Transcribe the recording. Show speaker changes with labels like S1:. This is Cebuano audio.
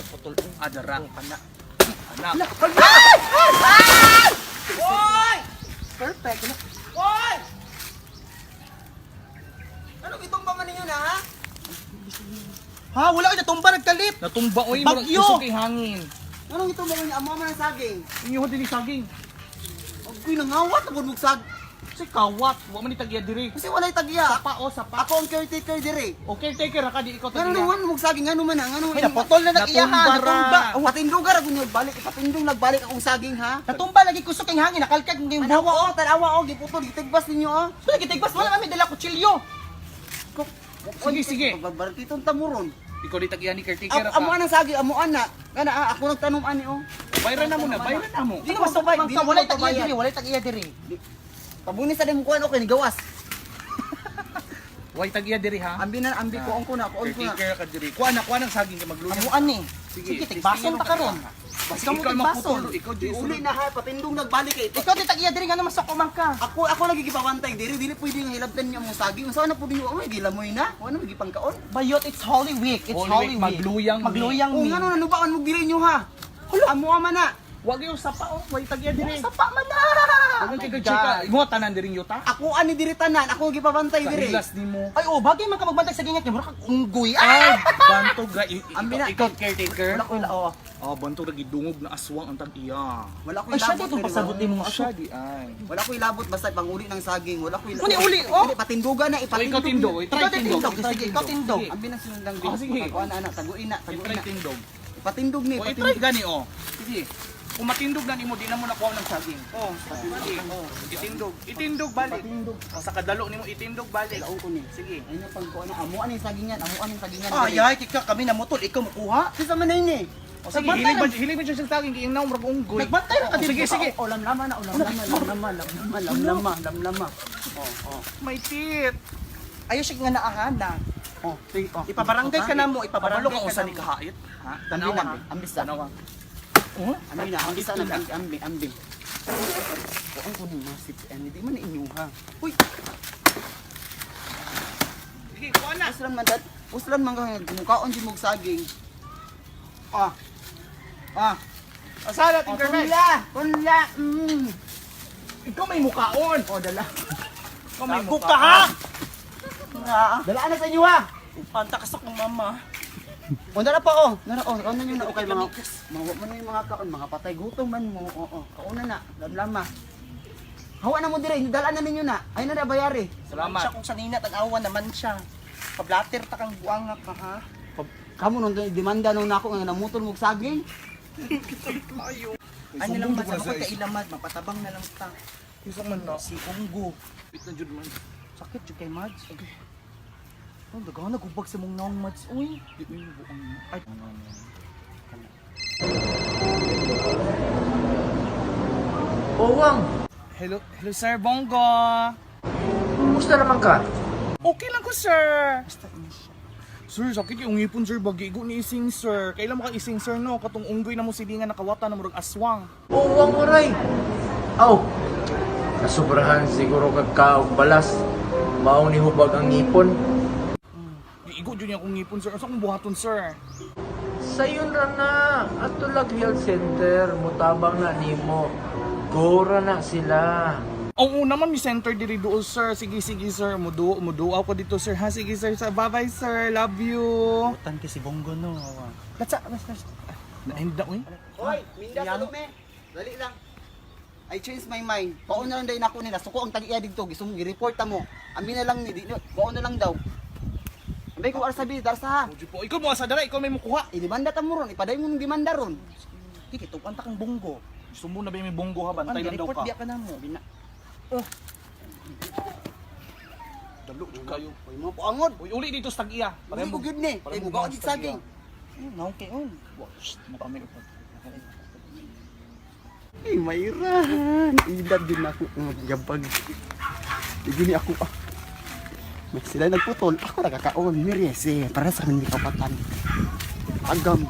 S1: Putol.
S2: Adara.
S1: Kana.
S2: Anak.
S3: Hoy!
S1: Perfect.
S3: Hoy! Anong itong pa man ninyo na ha?
S1: Ha, wala ka natumba nagkalip.
S2: Natumba oy,
S1: Bagyo!
S2: murag kusog kay hangin.
S3: Anong itong pa man ninyo? Amo man ang saging.
S2: Inyo din ni saging.
S3: Agoy nangawat na pud sag.
S2: Kasi kawat, wa man ni tagya diri.
S3: Kasi walay tagya.
S2: Sapa o sapa.
S3: Ako ang caretaker dire.
S2: Okay, take care ka di ikaw
S3: Ngano
S2: tagya.
S3: naman mong saging ngano man ha? Ngano
S1: Ay, naputol na nag-iya ha.
S2: Natumba ra.
S1: Natumba.
S3: Oh, patindog ra gud balik ipatindog nagbalik akong saging ha.
S1: Natumba lagi kusog kay hangin nakalkag ng
S3: Tanawa oh, tanawa oh, giputol gitigbas ninyo oh.
S1: So lagi tigbas wala kami dala kutsilyo.
S2: Sige, sige.
S3: Bartiton tamuron.
S2: Ikaw di tagya ni caretaker ka.
S3: Amo ang saging, amo na. Kana ah, ako nagtanom ani oh.
S2: Bayran na mo na, bayran na mo.
S1: Di na masubay,
S3: Di na
S1: wala tag iya
S3: magbabayad.
S1: diri, wala tag iya diri.
S3: Pabunis sa dem kuan okay ni gawas.
S2: Way tagya diri ha.
S3: Ambi na ambi ko ko na, kuon ko na.
S2: Caretaker ka diri. Kuha na, kuha ng saging kay magluya.
S1: Amuan ni.
S2: Sige,
S1: Sige, tigbason ta karon. Basta mo
S2: Ikaw
S1: tigbason.
S2: maputol, ikaw di
S3: Uli na ha, patindog nagbalik kay.
S1: Ikaw di tag iya diri ngano masok man ka.
S3: Ako ako lagi gipabantay diri, dili pwede nga hilabtan niyo among saging. Unsa na pud ninyo? Oy, gilamoy na. Wa na gipangkaon.
S1: Bayot, it's Holy Week. It's
S2: Holy
S1: Holy
S2: Week,
S1: Week.
S2: magluyang mi.
S1: Magluyang
S3: Oh,
S1: mi.
S3: ngano nanubaan mo diri niyo ha? Amo man na.
S2: Wag yung sapa oh, way tagya diri.
S1: Sapa man na.
S2: Huwag kang kagchika. Mo tanan diri yuta.
S3: Ako ani diri tanan, ako gipabantay diri.
S2: Kahilas nimo.
S1: Ay, oh, bagay man ka magbantay sa gingat kay mura kag unggoy.
S2: Ay,
S1: Ah!
S2: bantog ra
S3: Ambi na.
S2: ikaw caretaker.
S3: Wala ko ila oh.
S2: Ah, bantog ra gidungog na aswang ang tag-iya.
S3: Wala ko
S1: Ay, siya
S3: ilabot.
S1: dito
S3: diri,
S1: pasabot
S3: wala.
S1: ni mga aso.
S2: Siya di ay.
S3: Wala ko ilabot basta panguli ng saging. Wala ko ilabot.
S1: Uli, uli, oh.
S3: Dili, patindugan na
S2: O
S3: ipatindog.
S2: ikaw tindog, try
S1: Ikaw
S2: tindog.
S1: tindog,
S2: Try
S1: sige, ikaw tindog.
S2: Sige,
S3: Ambi na sinundang
S2: Oh, sige.
S3: Kuan na ana, taguin na, taguin
S2: I-try
S3: na.
S2: tindog.
S3: Ipatindog ni,
S2: O i-try
S3: ipatindog.
S2: gani oh. Sige. Kung matindog na nimo di na mo nakuha ng saging.
S3: Oh,
S2: Sige. Itindog. Itindog balik.
S3: Patindog.
S2: O sa kadalo nimo itindog balik.
S3: Laon ko ni.
S2: Sige.
S3: Ayun yung pagkuan na amuan ni sagingan, amuan ni sagingan.
S1: Ay, ay, kika kami namutol, ikaw mukuha.
S3: Kisa man na yun eh.
S2: O sige,
S1: Nagbantay
S2: hilig
S1: na-
S2: ba hilig ba siya sa saging kay inaw murag unggoy.
S1: Nagbantay na ka
S2: O, sige,
S1: dito.
S2: sige.
S3: Oh, lamlama na, oh, lamlama, lamlama, lamlama, lamlama, lamlama. Oh, oh.
S2: May tit.
S1: Ayaw siya nga naahana.
S3: Oh, sige, oh.
S1: Ipabarangay ka na mo,
S2: Pabalo
S1: ipabarangay
S2: ka
S1: ka
S2: usa
S1: na
S2: ni
S1: mo.
S2: kahait. Ha?
S3: Ambi
S2: Tanawa.
S3: na, ambi sa.
S2: Tanawa. Oh?
S3: Ambi na, ambi sa, ambi, ambi, ambi. Kuan ko ni masip, eh, di man na inyo ha. Uy,
S2: Sige, kuha na.
S3: uslan man dad, uslan man ka mukaon di mog saging. Ah. Ah,
S2: Asala
S3: oh,
S2: Tinkerman.
S3: tunla, tunla.
S2: Ikaw may mukaon.
S3: Oh, dala.
S2: Ikaw may
S1: Gago
S2: mukaon.
S1: ka ha!
S3: Ah, dala na sa inyo ha.
S1: Panta ka sa kong mama.
S3: O dala pa oh. Dala oh, kauna nyo na okay mga mga man yung mga kaon, mga patay gutom man mo. Oo, kauna na, lamlama. Hawa na mo dire, dala na ninyo na. Ay na na bayari.
S2: Salamat.
S1: Siya kung sanina, tanawa naman siya. Pablater ta kang buanga ka ha.
S3: Kamo nung demanda nung nako nga namutol mo og saging.
S1: Ano lang man, sa mga kailamad, mapatabang na lang ta.
S2: Isa man na.
S1: Si Unggo.
S2: Wait na jud man.
S1: Sakit jud kay Mads. Okay. Oh, daghan nagubag sa mong naong Mads. Uy.
S2: Di uy buang.
S1: Ay.
S4: Owang,
S2: Hello, hello Sir Bongo.
S4: kumusta naman ka?
S2: Okay lang ko, sir.
S1: Basta ini siya.
S2: Sir, sakit yung ngipon, sir. Bagigo ni ising, sir. Kailan mo ka ising, sir, no? Katong unggoy na mo silingan nakawata na murag aswang.
S4: Owang oray. Aw, nasubrahan siguro kag kaog balas. Mao ni hubag ang ngipon.
S2: Giigo jud niya akong ngipon, sir. Asa akong buhaton, sir?
S4: Sayon ra na, ato lag health center, mutabang na nimo. Gora na sila.
S2: Oo naman, may center diri dool, sir. Sige, sige, sir. Muduo, muduo ako dito, sir. Ha, sige, sir. Bye-bye, sir. Love you.
S1: Butan kay si Bongo no. Latsa, latsa.
S2: Nahinda, uy.
S3: Hoy, minda sa lume. Dali lang. I changed my mind. Paon na lang dahil nako nila. Suko ang tag-iya dito. Gusto mong i-report mo. Ami na lang ni di paon na lang daw. Ambay ko arsa bi, darsa ha.
S2: Ojo po. Ikaw mo asa dara, ikaw may mukuha.
S3: I-demanda ta mo ron, ipaday mo ng demanda ron.
S1: Kiki, tupan ta kang Bongo.
S2: Gusto mo na ba yung may bonggo ha? Bantay lang daw
S1: report
S2: ka.
S1: biya ka na mo.
S3: Bina.
S1: Oh.
S2: Dalo, jud kayo.
S3: Uy, mga puangod.
S2: Uy, uli dito sa tag-iya.
S3: Uli ko gyud ni. Kay
S2: mo
S3: mugaw di saging.
S1: Naong kay on.
S2: Shh, nakami upod.
S3: Ay, mayran. Edad din ako nga gabag. Di ni ako ah. May sila nagputol, ako nakakaon. Mirese, para sa kanya kapatan. Agam.